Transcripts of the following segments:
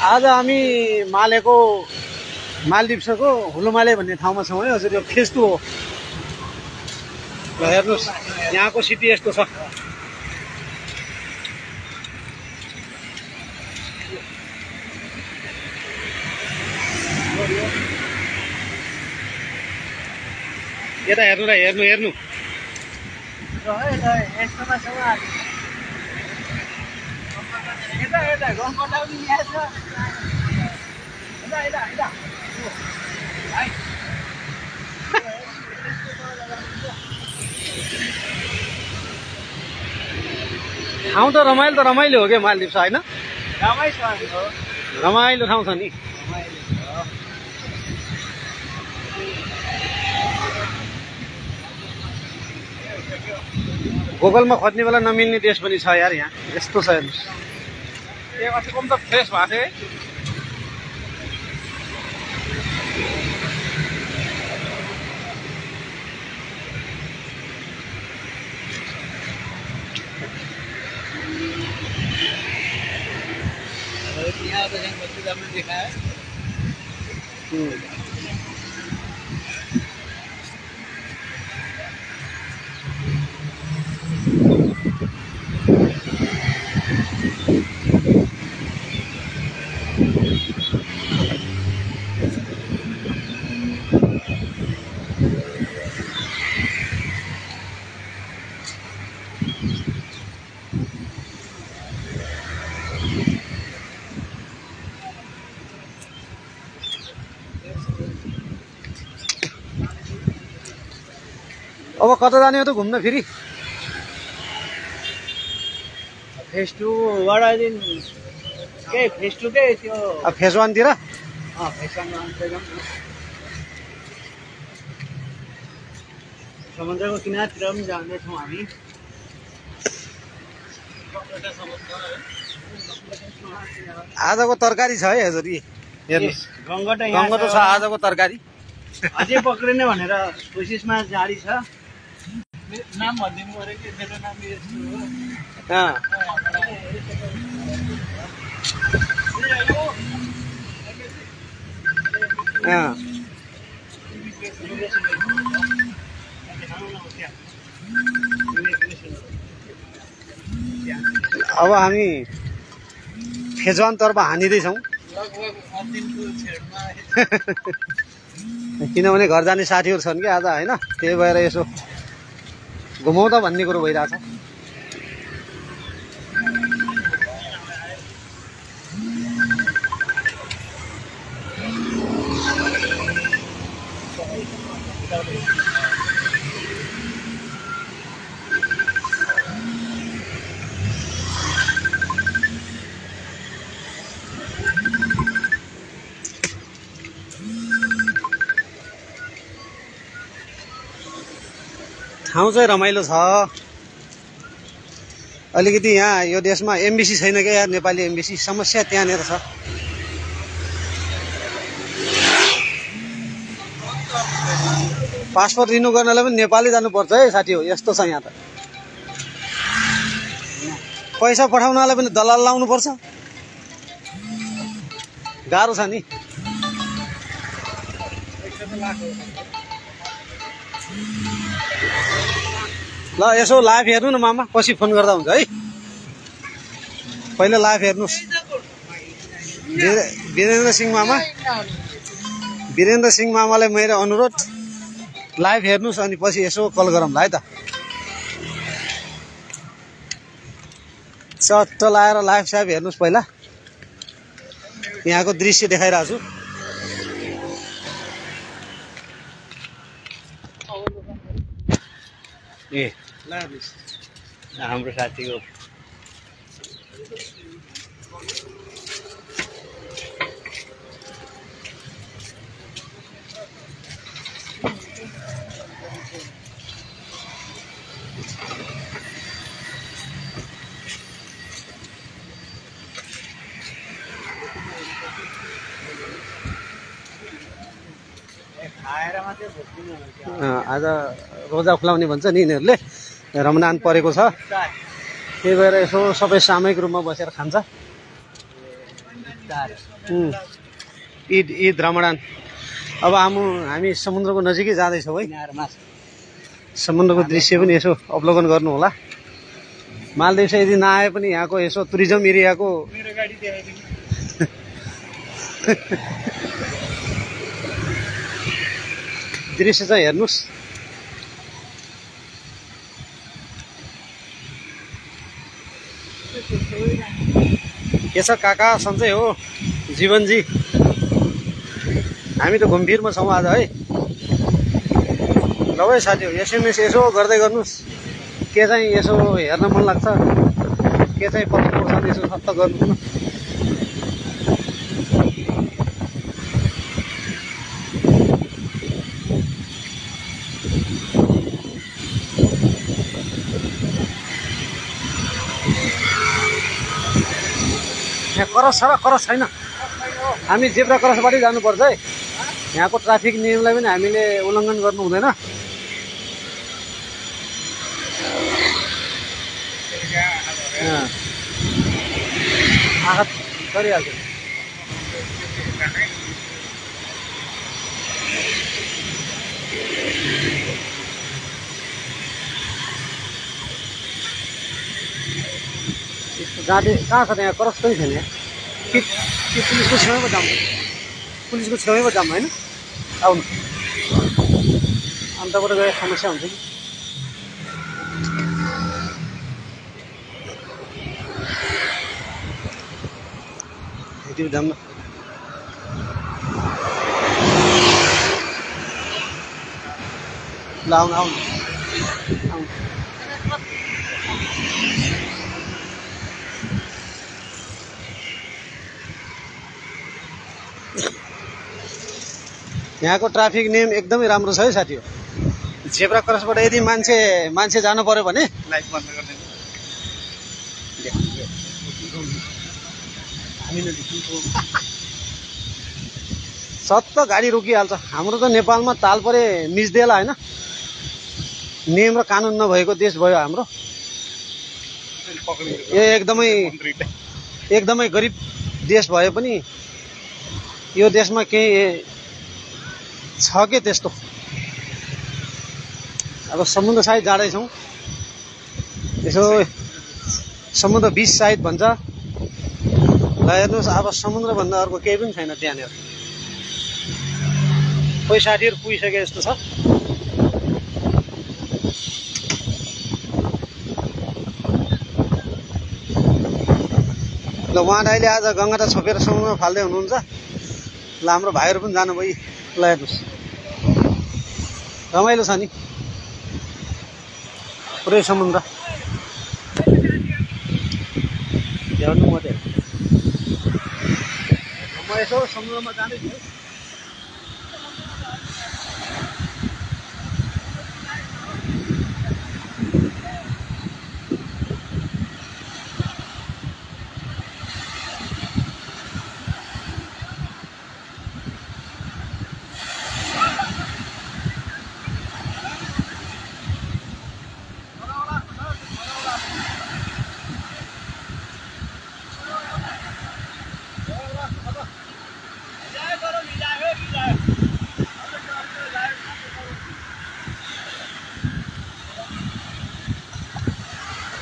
आज हामी मालेको मालदिप्सको हुलुमाले भन्ने ठाउँमा छौँ है हजुर। यो फेज 2 हो। ल हेर्नुहोस् यहाँको सिटी यस्तो छ। यता हेर्नु र हेर्नु हेर्नु ठाउँ त रमाइलो हो क्या मालदिप्स होइन? रमाइलो ठाउँ छ नि। गुगलमा खोज्ने बेला नमिल्ने देश पनि छ यार यहाँ। यस्तो छ हेर्नुहोस्। कम त फ्रेस भएको थियो है। यहाँ तो बच्चे हमने देखा है। अब कता जाने हो त घुम्न फेरि? फेज 2 बाट दिन के फेज 2 के त्यो फेज 1 तिर? फेज 1 मा समुद्रको किनारतिर पनि जाँदैछौँ हामी। आजको तरकारी छ है हजुर। हेर्नुहोस् गङ्गटो छ आजको तरकारी। अझै पक्रिने भनेर कोसिसमा जारी छ। नाम भनिदिनु पर्यो कि मेरो नाम यस्तो हो। अब हामी फेज 1 तर्फ हानिँदैछौँ। किनभने घर जाने साथीहरू छन् कि आज होइन, त्यही भएर यसो घुमाउँ त भन्ने कुरो भइरहेछ। ठाउँ चाहिँ रमाइलो छ। अलिकति यहाँ यो देशमा एम्बेसी छैन क्या यार, नेपाली एम्बेसी। समस्या त्यहाँनिर छ। पासपोर्ट रिन्यू गर्नलाई पनि नेपालै जानुपर्छ है साथी हो। यस्तो छ यहाँ त। पैसा पठाउनलाई पनि दलाल लाउनुपर्छ। गाह्रो छ नि। ल यसो लाइभ हेर्नु न मामा, पछि फोन गर्दा हुन्छ है। पहिला लाइभ हेर्नुहोस्। वीरेन्द्र सिंह मामालाई मेरो अनुरोध, लाइभ हेर्नुहोस् अनि पछि यसो कल गरौँला है त। चट्ट लाएर लाइभ साइभ हेर्नुहोस् पहिला। यहाँको दृश्य देखाइरहेको छु। ए हाम्रो साथीको आज रोजा खुलाउने भन्छ नि यिनीहरूले। रमजान परेको छ। त्यही भएर यसो सबै सामूहिक रूपमा बसेर खान्छ। ईद ईद रमडान। अब हामी समुद्रको नजिकै जाँदैछौँ है। समुद्रको दृश्य पनि यसो अवलोकन गर्नु होला। मालदिव चाहिँ यदि नआए पनि यहाँको यसो टुरिज्म एरियाको मेरो गाडी देखाइदिनु। दृश्य चाहिँ हेर्नुहोस्। के छ काका, सन्चै हो? जीवनजी, हामी त घुमफिरमा छौँ आज है। ल है साथीहरू, एसएमएस यसो गर्दै गर्नुहोस्। के चाहिँ यसो हेर्न मन लाग्छ, के चाहिँ पत्तो पर्छ यसो सत्त गर्नु न। यहाँ करस छैन। हामी जेब्रा क्रसबाटै जानुपर्छ है। यहाँको ट्राफिक नियमलाई पनि हामीले उल्लङ्घन गर्नु हुँदैन। आघात गरिहाल्छ। गाडी कहाँ छ त्यहाँ? क्रस पनि छैन कि पुलिसको छेउमा जाम? पुलिसको छेउमा जाम होइन? आउनु, अन्तबाट गए समस्या हुन्छ कि। यति जाम न। ल आउनु आउनु आउनु। यहाँको ट्राफिक नियम एकदमै राम्रो छ है साथी हो। जेब्रा क्रसबाट यदि मान्छे जानु पर्यो भने लाइट बन्द गर्दैन। सत्त गाडी रोकिहाल्छ। हाम्रो त नेपालमा ताल परे मिच्देला होइन। नियम र कानुन नभएको देश भयो हाम्रो। यो एकदमै गरिब देश भए पनि यो देशमा केही छ के त्यस्तो। अब समुद्र साइड जाँदैछौँ, यसो समुद्र बिच साइड भन्छ। ल हेर्नुहोस्, अब समुद्रभन्दा अर्को केही पनि छैन त्यहाँनिर। कोही साथीहरू पुगिसके जस्तो छ। ल उहाँ दाइले आज गङ्गाटा छोपेर समुद्रमा फाल्दै हुनुहुन्छ। ल हाम्रो भाइहरू पनि जानुभयो। ल हेर्नुहोस्, रमाइलो छ नि पुरै समुद्र। भ्याउनु मात्रै म यसो समुद्रमा जाँदैछु।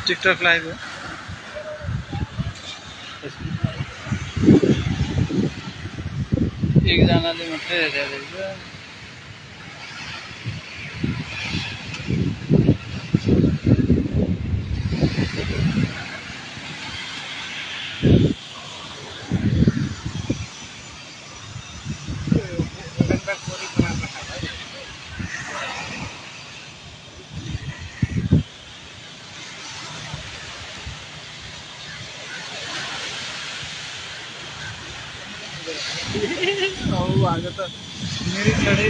टिकटक लाइभ हो। एकजनाले मात्रै हेरेको रहेछ। आज त मेरै चढै